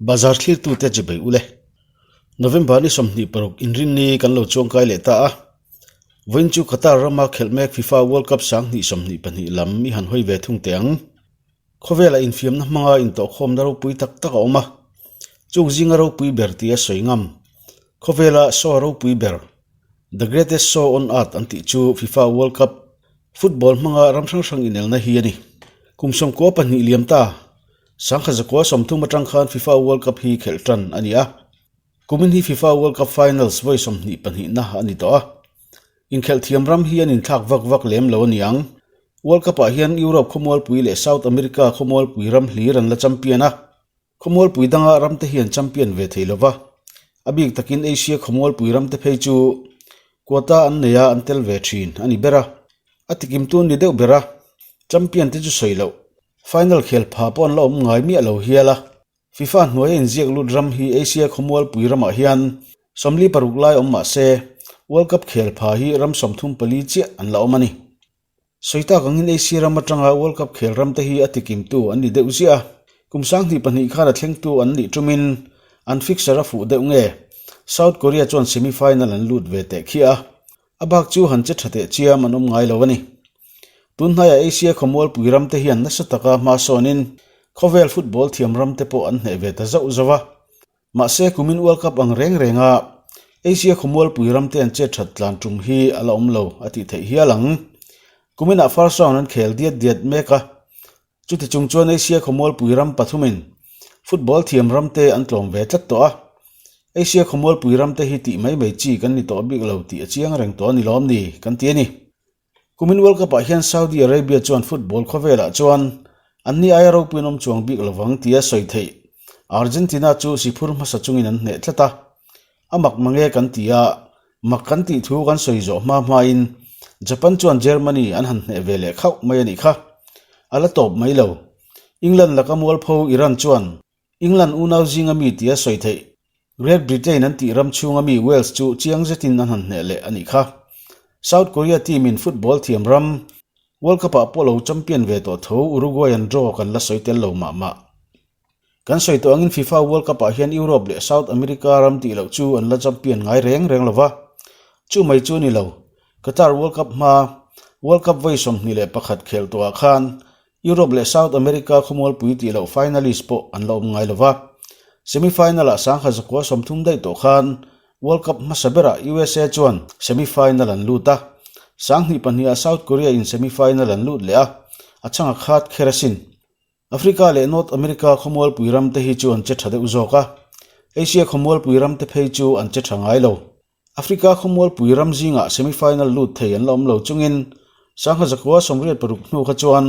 Bazar thlirtute chibai ule. November ni 26 inrinni kan lo chuangkai leh ta a. Vawiin chu Qatar rama khelh mek FIFA World Cup 2022 lam i han hawi ve thung teh ang. Khawvela infiamna hmanga intawhkhawmna ropui tak tak a awm a. Chung zinga ropui ber tia sawi ngam. Khawvela show ropui ber, The Greatest Show on Earth an tih chu FIFA World Cup football hmanga ram hrang hrang inelna hi a ni. Kum 92 liam ta. Sangha zakua 30 atang khan FIFA World Cup hi khelh tan a ni a. Kumin hi FIFA World Cup Finals vawi 22 na a ni tawh a. Inkhelh thiam ram hi an inthlak vak vak lem lo a ni ang. World Cup ah hian Europe khawmualpui leh South America khawmualpui ram hlir an la champion a. Khawmualpui danga ram te hi an champion ve thei lova. A bik takin Asia khawmualpui ram te phei chu quota an nei a an tel ve thin a ni ber a. A tikim tu an ni deuh ber a. Champion te chu sawi loh. Final khel pha pawh an la awm ngai miah lo hial a. FIFA hnuaia inziak lut ram hi Asia khawmualpui ramah hian 46 lai awm mah se, World Cup khel pha hi ram 34 chiah an la awm a ni. Sawi tak angin Asia ram atanga World Cup khel ram te hi a tikimtu an ni deuh ziah a. Kum 2002 khan a thlengtu an nih tumin an fixture a fuh deuh nge? South Korea chuan semi-final an lut ve teh khiah a. A bak chu han che tha teh chiam an awm ngai lo a ni. Tun hnaiah Asia khawmualpui ram te hian nasa taka hma sawnin khawvel football thiam ram te pawh an hneh ve ta zauh zauh a. Mahse kumin World Cup ang reng renga Asia khawmualpui ram te an chet that tlan tum hi a la awm lo a tih theih hial ang. Kuminah first round an khel diat diat mek a. Chuti chung chuan Asia khawmualpui ram pathumin football thiam ram te an tlawm ve tlat tawh a. Asia khawmualpui ram te hi tih mai mai chi kan ni tawh bik lo tih a chiang reng tawh a ni lawm ni kan ti a ni. Kumin World Cup ah hian Saudi Arabia chuan football khawvelah chuan anni aia ropuiin awm chuang bik lovang tia sawi theih Argentina chu siphur hmasa chungin an hneh tlat a. A mak mange kan ti a, mak kan tih thu kan sawi zawh hma hmain Japan chuan Germany an han hneh ve leh khauh mai a nih kha. A la tawp mai lo. England laka mualpho Iran chuan England unau zinga mi tia sawi theih Great Britain an tih ram chhunga mi Wales chu chiang zetin an han hneh leh a nih kha. South Korea team in football thiam ram World Cup ah pawh lo champion ve tawh tho Uruguay an draw kan la sawi tel lo mah mah. Kan sawi tawh angin FIFA World Cup ah hian Europe leh South America ram tih loh chu an la champion ngai reng reng lova. Chu mai chu a ni lo. Qatar World Cup hma World Cup vawi 21 khel tawhah khan Europe leh South America khawmualpui tih loh finalist pawh an la awm ngai lova. Semi-final ah 1930 daih tawh khan World Cup hmasa berah USA chuan semi-final an lut a. 2002 ah South Korea in semi-final an lut leh a, a chhang a khat kher asin. Africa leh North America khawmualpui ram te hi chu an che tha deuh zawk a, Asia khawmualpui ram te phei chu an che tha ngai lo. Africa khawmualpui ram zingah semi-final lut thei an la awm lo chungin 1986 hnu kha chuan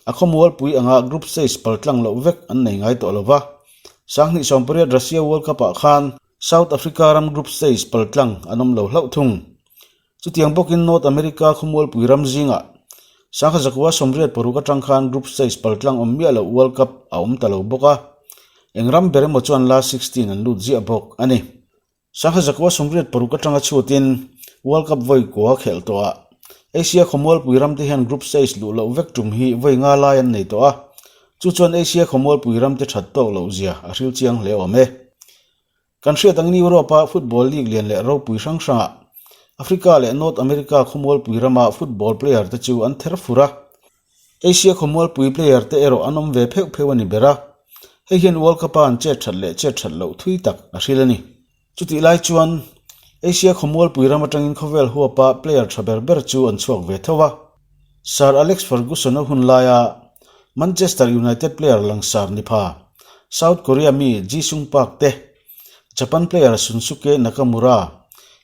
a khawmualpui anga group stage paltlang loh vek an nei ngai tawh lo va. 2018 Russia World Cup ah khan South Africa ram group stage paltlang an awm lo hlauh thung. Chutiang bawkin North America khawmualpui ram zingah 1986 atang khan group stage paltlang awm miah loh World Cup a awm ta lo bawk a, eng ram ber emaw chuan last 16 an lut ziah bawk a ni. 1986 atanga chhutin World Cup vawi kua khelh tawh a, Asia khawmualpui ram te hian group stage luh loh vek tum hi vawi nga lai an nei tawh a, chu chuan Asia khawmualpui ram te that tawk loh zia a hril chiang hle awm e. Kan hriat angin Europe-a football league lian leh ropui hrang hrangah Africa leh North America khawmualpui rama football player te chu an ther fur a. Asia khawmualpui player te erawh an awm ve pheuh pheuh a ni ber a. Hei hian World Cup-a an chet that leh chet that loh thui tak a hril a ni. Chutih lai chuan Asia khawmualpui ram atangin khawvel huapa player tha ber ber chu an chhuak ve tho a. Sir Alex Ferguson-a hun laia Manchester United player langsar ni pha South Korea mi Ji Sung Park te, Japan player Shunsuke Nakamura,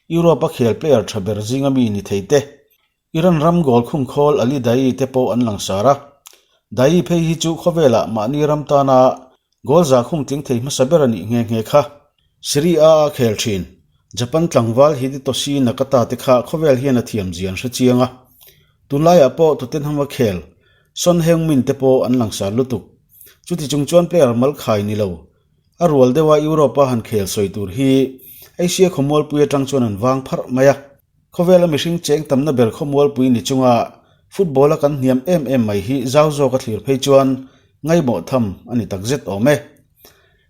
Europe-a khel player tha ber zinga mi ni thei te, Iran ram goal khung khawl Ali Daei te pawh an langsar a. Daei phei hi chu khawvelah mahni ram tana goal za khung tling thei hmasa ber a nih nghe nghe kha. Serie A a khel thin. Japan tlangval Hidetoshi Nakata te kha khawvel hian a thiam zia an hre chiang a. Tunlaiah pawh Tottenham a khel Son Heung-min te pawh an langsar lutuk. Chuti chung chuan player mal khai ni lo. A rual deuha Europe-a han khel sawi tur hi Asia khawmualpui atang chuan an vang pharh mai a. Khawvela mihring cheng tamna ber khawmualpui ni chunga football-a kan hniam em em mai hi zau zawk a thlir phei chuan ngaimawh tham a ni takzet awm e.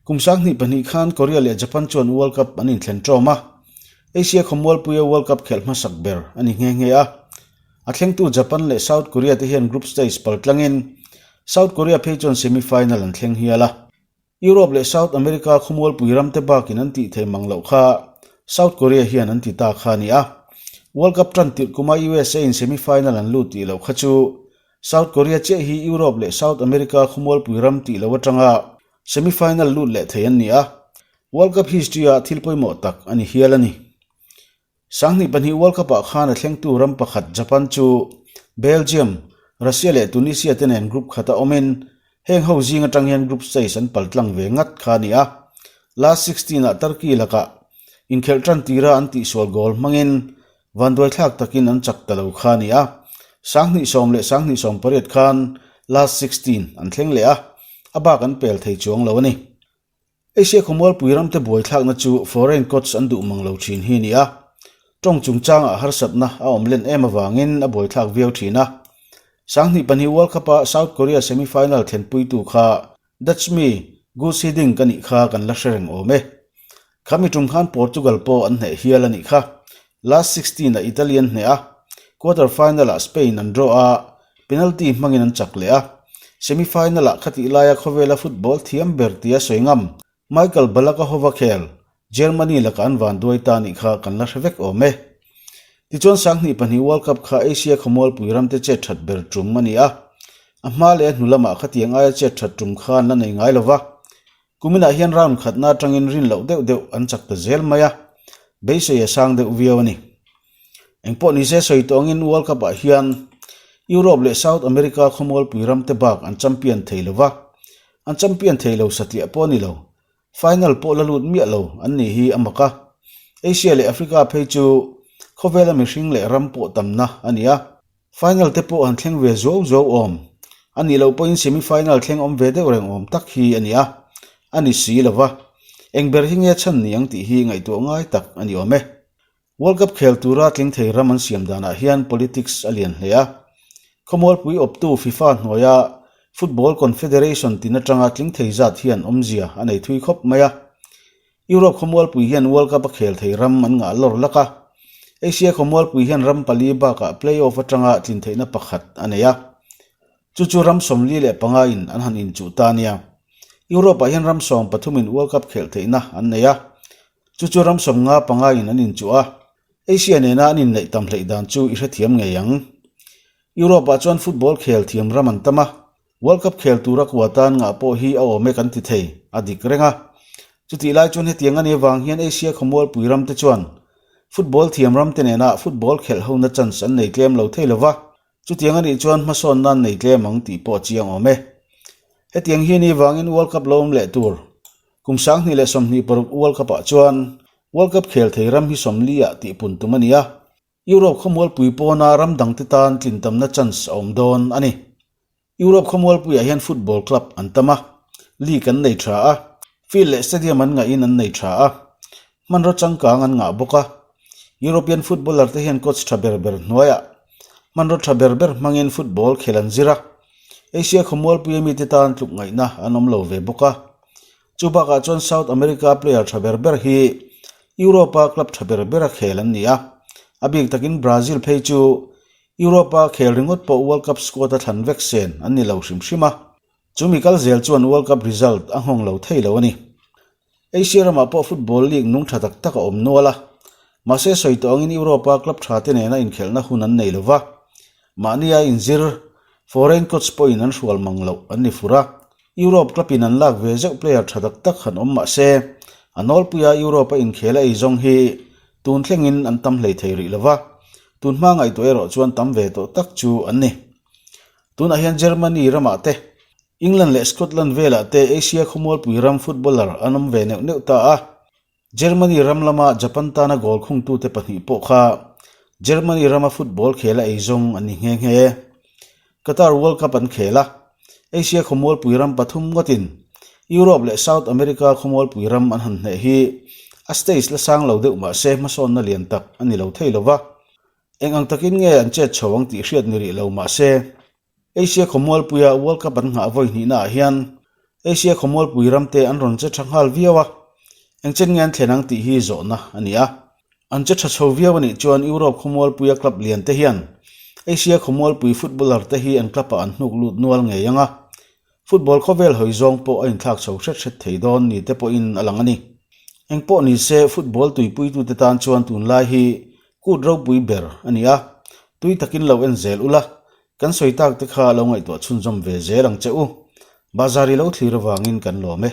Kum 2002 khan Korea leh Japan chuan World Cup an inthlen ṭawm a, Asia khawmualpuia World Cup khelh hmasak ber a ni nghe nghe a. A thlengtu Japan leh South Korea te hian group stage pal tlangin South Korea phei chuan semi-final an thleng hial a. Europe leh South America khawmualpui ramte bakin an tih thei mang loh kha South Korea hian an ti ta kha a ni a. World Cup tan tirh kuma USA in semi-final an lut tih loh kha chu South Korea chiah hi Europe leh South America khawmualpui ram tih loh atanga semi-final lut leh thei an ni a. World Cup history-ah thil pawimawh tak a ni hial a ni. 2002 World Cup-ah khan a thlengtu ram pakhat Japan chu Belgium, Russia leh Tunisia te nen group khata awmin heng ho zing atang hian group stage an pal tlang ve ngat kha a ni a. Last 16 ah Turkey lakah inkhelh tan tira an tihsual goal hmangin vanduaithlak takin an chak ta lo kha a ni a. 2010 leh 2018 khan last 16 an thleng leh a, a bak an pel thei chuang lo a ni. Asia khawmualpui ramte buaithlakna chu foreign coach an duh mang lo thin hi a ni a, tawng chungchangah harsatna a awm len em avangin a buaithlak viau thin a. 2002 World Cup-a South Korea semi-final thlenpuitu kha Dutch mi Guus Hiddink a nih kha kan la hre reng awm e. Khami tum khan Portugal pawh an hneh hial a nih kha. Last 16 ah Italy an hneh a, quarter final ah Spain an draw a, penalty hmangin an chak leh a. Semi final ah khatih laia khawvela football thiam ber tia sawi ngam Michael Ballack-a hova khel Germany laka an van duai ta nih kha kan la hre vek awm e. Tichuan 2002 World Cup kha Asia khawmualpui ramte chet that ber tum a ni a, a hma leh a hnu lamah khatiang aia chet that tum kha an la nei ngai lova, Kuminah hian round khatna atangin rin loh deuh deuh an chak ta zel mai a, beisei a sang deuh viau a ni. Engpawh nise sawi tawh angin World Cup ah hian Europe leh South America khawmualpui ramte bak an champion thei lo va, an champion thei lo satliah pawh a ni lo, final pawh la lut miah lo an nih hi a mak a. Asia leh Africa phei chu khawvela mihring leh ram pawh tamna a ni a. Final te pawh han thleng ve zuau zuau awm. A nih loh pawhin semi final thleng awm ve deuh reng awm tak hi a ni a, a ni si lo va. Eng ber hi nge chhan ni ang tih hi ngaihtuah ngai tak a ni awm e. World Cup khel tura tling thei ram an siam danah hian politics a lian hle a. Khawmualpui awptu FIFA hnuaia Football Confederation tin atanga tling thei zat hian awmzia a nei thui khawp mai a. Europe khawmualpui hian World Cup a khel thei ram an ngah lawr lak a, Asia khawmualpui hian ram pali bakah play-off atanga tlin theihna pakhat a nei a, chu chu ram 45 in an han inchuh ta a nia. Europe-ah hian ram 13 in World Cup khelh theihna an nei a, chu chu ram 55 in an inchuh a, Asia nena an inneih tam hleih dan chu i hrethiam ngei ang. Europe-ah chuan football khel thiam ram an tam a, World Cup khel tura kua tan ngah pawh hi a awm e kan ti thei, a dik reng a. Chutih lai chuan hetiang a nih avang hian Asia khawmualpui ramte chuan football thiam ramte nena football khelh hona chance an nei tlem lo thei lova, chutiang a nih chuan hmasawn nan nei tlem ang tih pawh a chiang awm e. Hetiang hi a nih avangin World Cup lo awm leh tur kum 2026 World Cup ah chuan World Cup khel thei ram hi 40 ah tihpun tum a ni a. Europe khawmualpui pawna ram dangte tan tlin tamna chance a awm dawn a ni. Europe khawmualpuiah hian football club an tam a, league an nei tha a, field leh stadium an ngahin an nei tha a, hmanraw changkang an ngah bawk a. European footballer te hian coach tha ber ber hnuaiah hmanraw tha ber ber hmangin football khel an zir a, Asia khawmualpuia mite tan tluk ngaihna an awm lo ve bawk a. Chu bakah chuan South America player tha ber ber hi Europe-a club tha ber bera khel an ni a, a bik takin Brazil phei chu Europe-a khel ringawt pawh World Cup squad-a thlan vek sen an ni lo hrim hrim a, chumi kal zel chuan World Cup result a nghawng lo thei lo a ni. Asia ramah pawh football league nung tha tak tak a awm nual a, mahse sawi tawh angin Europe-a club tha te nena inkhelhna hun an nei lo va, mahnia inzir foreign coach pawhin an hrual mang loh an ni fur a. Europe club in an lak ve zeuh player tha tak tak han awm mah se, a nawlpuia Europe a inkhel a ei zawng hi tun thlengin an tam hlei thei rih lo va, tun hma ngaihtuah erawh chuan tam ve tawh tak chu an ni. Tunah hian Germany ramah te, England leh Scotland velah te Asia khawmualpui ram footballer an awm ve neuh neuh ta a, Germany ram lama Japan tana goal khungtute pahnih pawh kha Germany rama football khel a ei zawng an ni nghe nghe. Qatar World Cup an khel a, Asia khawmualpui ram pathum ngawtin Europe leh South America khawmualpui ram an han hneh hi a stage la sang lo deuh mah se hmasawnna lian tak a ni lo thei lo va. Eng ang takin nge an chet chho ang tih hriat ni rih lo mah se Asia khawmualpuia World Cup an nghah vawi hnihnaah hian Asia khawmualpui ramte an rawn che tha nghal viau a, engchen nge an thlen ang tih hi zawhna a ni a. An che tha chho viau a nih chuan Europe khawmualpuia club lian te hian Asia khawmualpui footballer te hi an club ah an hnuk lut nual ngei ang a, football khawvel hawi zawng pawh a inthlak chho hret hret thei dawn ni te pawhin a lang a ni. Eng pawh ni se football tuipuitute tan chuan tunlai hi kut ropui ber a ni a, tui takin lo en zel ula, Kan sawi tak te kha lo ngaihtuah chhunzawm ve zel ang che u. Bazar i lo thlir avangin kan lawm e.